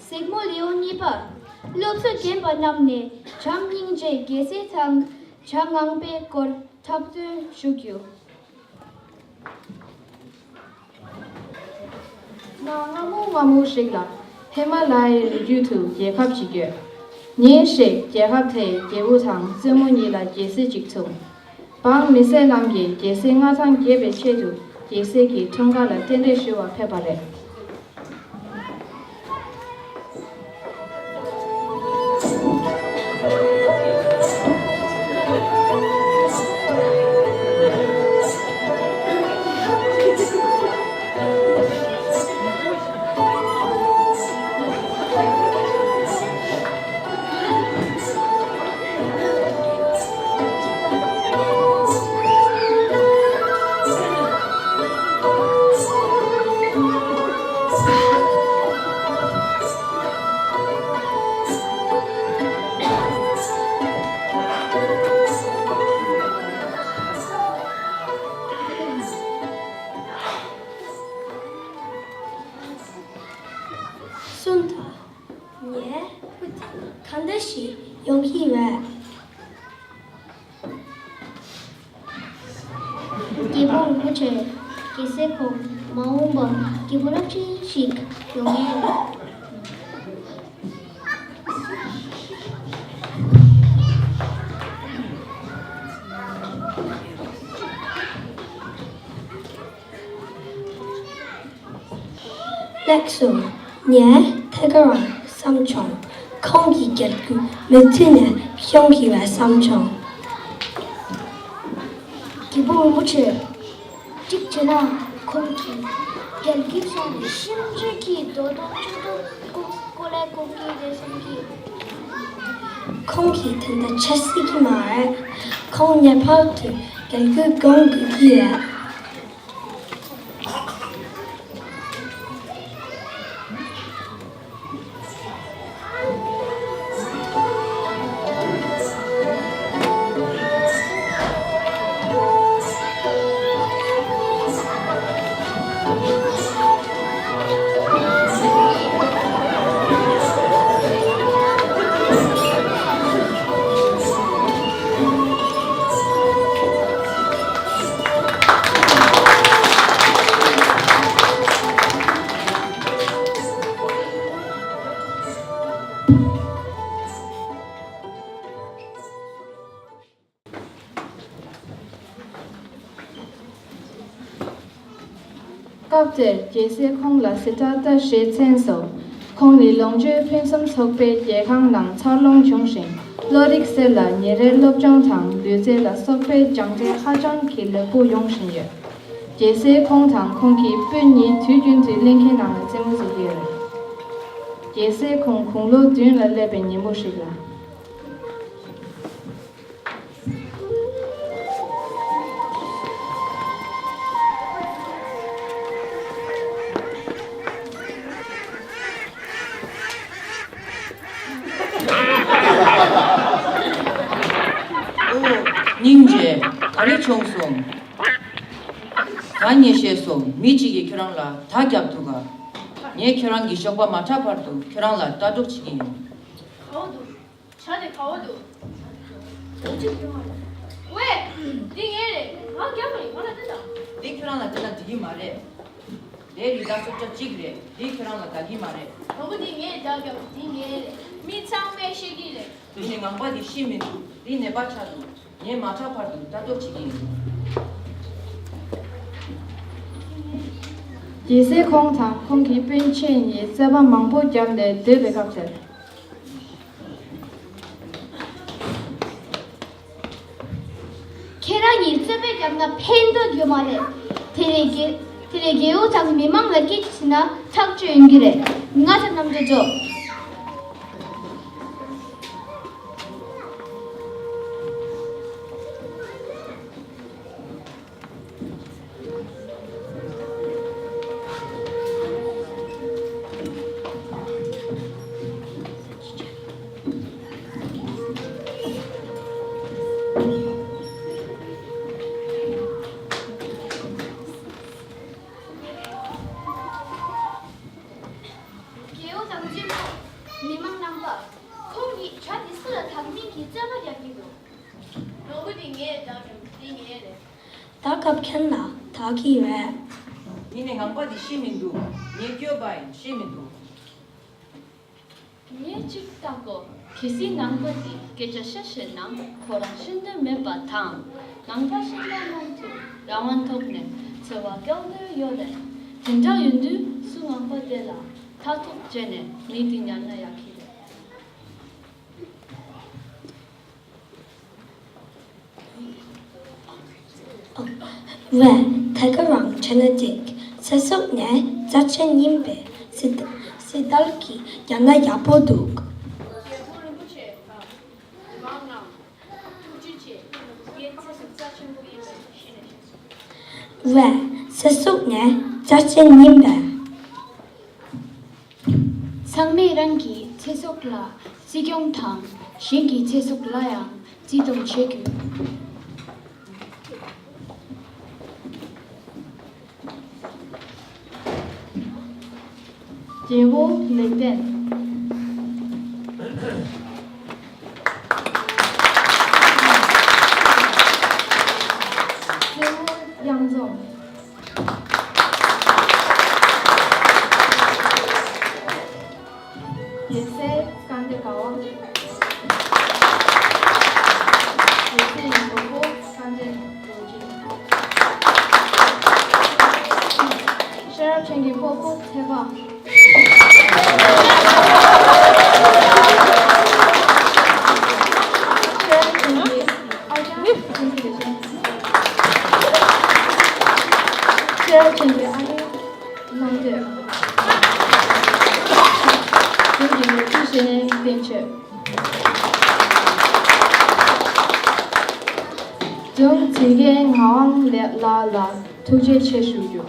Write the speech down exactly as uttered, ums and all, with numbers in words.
གཟིགས་མོ་ལེའུ་གཉིས་པ། སློབ་གསོ་རྒན་པ་རྣམས་ནས་བྱམས་སྙིང་རྗེ་རྒྱལ་སྲས་དང་བྱ་ངང་པའི་སྐོར་འཁྲབ་སྟོན་ཞུ་རྒྱུ། གནའ་སྔ་མོ་སྔ་མོ་ཞིག་ལ་ཧི་མ་ལ་ཡའི་རི་རྒྱུད་དུ་རྒྱལ་ཁབ་ཅིག་ཡོད། ཉིན་ཞིག་རྒྱལ་ཁབ་དེའི་རྒྱལ་པོ་དང་བཙུན་མོ་གཉིས་ལ་རྒྱལ་སྲིད་ཅིག་བྱུང་། འབངས་མི་སེར་རྣམས་ཀྱིས་རྒྱལ་སྲིད་མངའ་ཐང་རྒྱས་པའི་ཆེད་དུ་རྒྱལ་སྲས་ཀྱི་འཁྲུངས་སྐར་ལ་རྟེན་འབྲེལ་ཞུ་བར་ཕེབས་པ་རེད། གསུངས་དང་། ངའི་བུ་དེ་གང་འདྲ་ཞིག་ཡོང་གི་རེད། རྒྱལ་པོ་རིན་པོ་ཆེ། རྒྱལ་སྲས་ཁོང་མ་འོངས་པར་རྒྱལ་པོ་རླབས་ཆེན་ཞིག་ཡོང་ངེས་རེད། ལགས་སོ། ངས་ཐད་ཀར་བསམ་བྱུང་། ཁོང་གི་རྒྱལ་རྒྱུད་མུ་མཐུད་ནས་ཤོང་གི་རེད་བསམ་བྱུང་། རྒྱལ་པོ་རིན་པོ་ཆེ། གཅིག་བྱས་ན་ཁོང་གི་རྒྱལ་རྒྱུད་སོང་ནས་ཤིན་ཅང་གི་རྡོ་དང་ཆུ་དང་ཀོ་ཀོ་ལའི་ཀོ་ཀི་རེད་བསམ་གི། ཁོང་གིས་དེ་འདྲ་བྱེད་སྲིད་ཀྱི་མ་རེད། ཁོང་ངེས་པར་དུ་རྒྱལ་རྒྱུད་སྐྱོང་དགོས་ཀྱི་རེད། སྐབས་དེར་རྒྱལ་སྲས་ཁོང་ལ་སི་ཏཱ་ཏ་ཞེས་མཚན་གསོལ། ཁོང་ནི་ལོངས་སྤྱོད་ཕུན་སུམ་ཚོགས་པའི་རྒྱལ་ཁང་ནང་འཚར་ལོངས་བྱུང་ཞིང་། བློ་རིག་གསལ་ལ་ཉིན་རེའི་སློབ་སྦྱོང་དང་ལུས་རྩལ་ལ་སོགས་པའི་སྦྱང་འབྲས་ཧ་ཅང་གི་ལེགས་པོ་ཡོང་བཞིན་ཡོད། རྒྱལ་སྲས་ཁོང་དང་ཁོང་གི་སྤུན་གཉིས་དུས་རྒྱུན་དུ་གླིང་གའི་ནང་ལ་རྩེད་མོ་རྩེ་གི་ཡོད། རྒྱལ་སྲས་ཁོང་དགུང་ལོ་བདུན་ལ་སླེབས་པའི་ཉིན་མོ་ཞིག་ལ། ཨོ། སྙིང་རྗེ། ག་རེ་བྱུང་སོང་། ང་ཉེས་ཤེས་སོང་། མི་གཅིག་གིས་ཁྱོད་རང་ལ་ཐག་བརྒྱབ་འདུག་ག་ངས་ཁྱོད་རང་གི་ཞོགས་པ་མ་དྲག་བར་དུ་ཁྱོད་རང་ལ་ལྟ་རྟོག་བྱེད་ཀྱི་ཡིན། ག་བ་འདུག་ཇ་དེ་ག་བ་འདུག་ཝེ། འདི་ངའི་རེད། ང་རྒྱབ་པ་ཡིན། ང་ལ་སྟེར་དང་། འདི་ཁྱོད་རང་ལ་སྟེར་ན་འགྲིག་གི་མ་རེད། དེ་རི་དྭགས་སྲོག་ཆགས་གཅིག་རེད། འདི་ཁྱོད་རང་ལ་དགའ་གི་མ་རེད། དང་པོ་འདི་ངས་རྒྱབ་རྒྱབ། འདི་ངའི་རེད། མི་ཚང་མས་ཤེས་ཀྱི་རེད། དེ་ནི་ངང་པ་འདི་ཤི་མི་འདུག་འདི་ནད་པ་ཆགས་འདུག་ངས་མ་དྲག་བར་དུ་ལྟ་རྟོག་བྱེད་ཀྱི་ཡིན། རྒྱལ་སྲས་ཁོང་དང་ཁོང་གི་སྤུན་མཆེད་གཉིས་རྩོད་པ་མང་པོ་བརྒྱབ་ནས་སྡོད་པའི་སྐབས་དེར། ཁྱེད་རང་གཉིས་རྩོད་པ་བརྒྱབ་ན་ཕན་ཐོགས་ཡོད་མ་རེད། དེ་ལས་རྒྱལ་དེ་ལས་རྒྱལ་པོ་དང་མི་མང་ལ་སྐད་ཆ་དྲིས་ན་ཐག་གཅོད་ཡོང་གི་རེད། ང་ཚོ་མཉམ་དུ་འགྲོ། རྒྱལ་པོ་དང་བཙུན་མོ། མི་མང་རྣམ་པ། ཁོང་གིས་བྱ་དེ་སུ་ལ་བདག་མིན་གྱི་རྩོད་པ་རྒྱག་གི་འདུག་ལོ་འགོ་དེ་ངས་བདག་རེད། དེ་ངའི་རེད། ད་སྐབས་མཁན་ལ་བདག་གི་རེད། ཡིན་ནའི་ངང་པ་དེ་ཤེས་མི་འདུག་ངས་སྐྱོབ་པ་ཡིན་ཤེས་མི་འདུག་ངས་གཅིག་བལྟ་གོ། གལ་སྲིད་ནང་པ་དེ་སྐད་ཆ་བཤད་ཤེས་ན་ཁོ་རང་ཤེས་འདོད་མེད་པ་དང་། ནང་པ་གཞན་དག་མཉམ་དུ་རང་དབང་ཐོག་ནས་འཚོ་བ་སྐྱེལ་འདོད་ཡོད་རེད། དེ་འདྲ་ཡིན་དུས་སུ་ནང་པ་དེ་ལ་མཐར་ཐུག་བྱས་ནས་མི་དེ་ཉར་ན་ཡག་གི་རེད། ཝེ། ད་ག་རང་བྱས་ན་འགྲིག་ཚེ་སྲོག་ནས་རྩ་ཆེན་ཡིན་པས་སྲིད་སྲིད་དལ་གྱིས་རྒྱག་ན་ཡག་པོ་འདུག་རྒྱལ་པོ་རིན་པོ་ཆེ་དང་མི་མང་རྣམས། ཐུགས་རྗེ་ཆེ། ངའི་ཚེ་སྲོག་རྩ་ཆེན་པོ་ཡིན་པས་ཤེས་ནས་བཤད་སོང་། ཝེ། ཚེ་སྲོག་ནས་རྩ་ཆེན་ཡིན་པས། ཚང་མས་རང་གི་ཚེ་སྲོག་ལ་བརྩི་མཐོང་དང་གཞན་གྱི་ཚེ་སྲོག་ལ་ཡང་བརྩི་མཐོང་བྱེད་དགོས། རྒྱལ་པོ་ལེགས་ལྡན། རྩེ་མོ་གཡང་འཛོམས། རྒྱལ་སྲས་བཀའ་འདྲེ་དགའ་བ། རྒྱལ་སྲས་ཡི་གོ་པོ་བཀའ་འདྲེ་རྡོ་རྗེ། ཤེས་རབ་ཆེན་གྱི་སྤོ་བོ་ཚེ་དཔག་ཤེས་རབ་ཆེན་གྱི་ཨ་ཅག་ཆེན་གྱི་ལས་བྱེད། ཤེས་རབ་ཆེན་གྱི་ཨ་ནེ། རྣམ་དཔྱོད། དེང་གི་ལོ་རྒྱུས་ཤེས་ཡོན་བསྟན་ཆོས། དྲུང་ཚིག་རྒན་ངག་དབང་ལགས་ལ་ཐུགས་རྗེ་ཆེ་ཞུ་རྒྱུ།